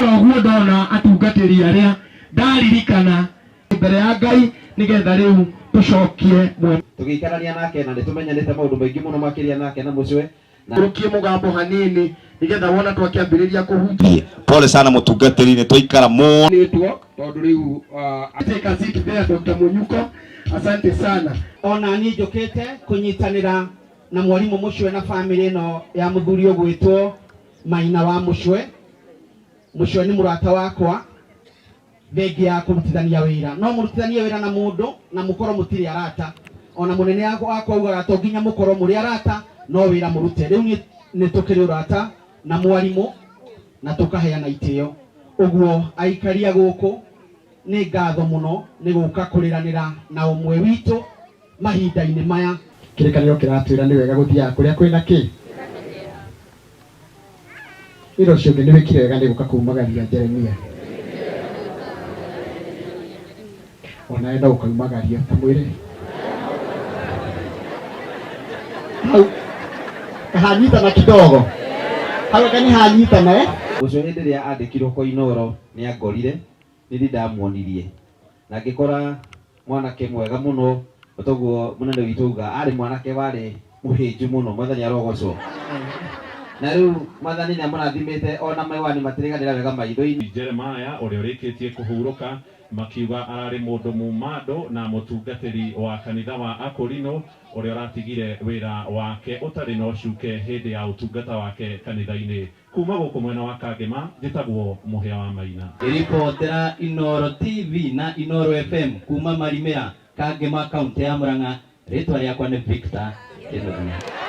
Ũguo ndona atungatĩri arĩa ndaririkana mbere ya Ngai nĩgetha rĩu tũcokie mwena. Tũgĩikarania nake na nĩ tũmenyanĩte maũndũ maingĩ mũno makĩria nake na mũcwe na. Ũrũkie mũgambo hanini nĩgetha wona twakĩambĩrĩria kũhunjia. Pole sana mũtungatĩri nĩ twaikara mũno. Network tondũ rĩu take a seat there Dr. Munyuko, asante sana. Ona niĩ njũkĩte kũnyitanĩra na mwarimũ Mũcwe na bamĩrĩ ĩno ya mũthuri ũgwĩtwo Maina wa Mũcwe. Mũcwe nĩ mũrata wakwa, thengia ya kũrutithania wĩra. No mũrutithanie wĩra na mũndũ na mũkorwo mũtirĩ arata. Ona mũnene wakwa augaga to nginya mũkorwo mũrĩ arata, no wĩra mũrute. Rĩu niĩ nĩ tũkĩrĩ ũrata na mwarimũ na tũkaheana itĩo. Ũguo aikaria gũkũ nĩ ngatho mũno nĩ gũka kũrĩranĩra na ũmwe witũ mahinda-inĩ maya. Kĩrĩkanĩro kĩratwĩra nĩ wega gũthiaga kũrĩa kwĩna kĩ? Wĩra ũcio ũngĩ nĩ wĩkire wega nĩ gũka kumagaria Jeremia. Onawe no ũkaumagario ta mwĩre. Hau kahanyitana kidogo. Hau anga nĩ hanyitana eh? Ũcio hĩndĩ ĩrĩa andĩkirwo kwa Inooro nĩ angorire, nĩ niĩ ndamuonirie. Na ngĩkora mwanake mwega mũno, o toguo mũnene witũ auga, arĩ mwanake warĩ mũhĩnju mũno, Mwathani arogocwo. Na rĩu Mwathani nĩ amũrathimĩte ona maiwani matirĩganĩra wega maitho-inĩ. Jeremiah ũrĩa ũrĩkĩtie kũhurũka, makiuga ararĩ mũndũ mumandũ na mũtungatĩri wa kanitha wa Akũrinũ ũrĩa ũratigire wĩra wake ũtarĩ na ũcuke hĩndĩ ya ũtungata wake kanitha-inĩ. Kuuma gũkũ mwena wa Kangema, njĩtagwo Mũhĩa wa Maina. Ngĩribotera Inooro TV na Inooro FM kuuma Marimĩra, Kangema, Kauntĩ ya Murang'a, rĩtwa rĩakwa nĩ Victor Kĩnuthia.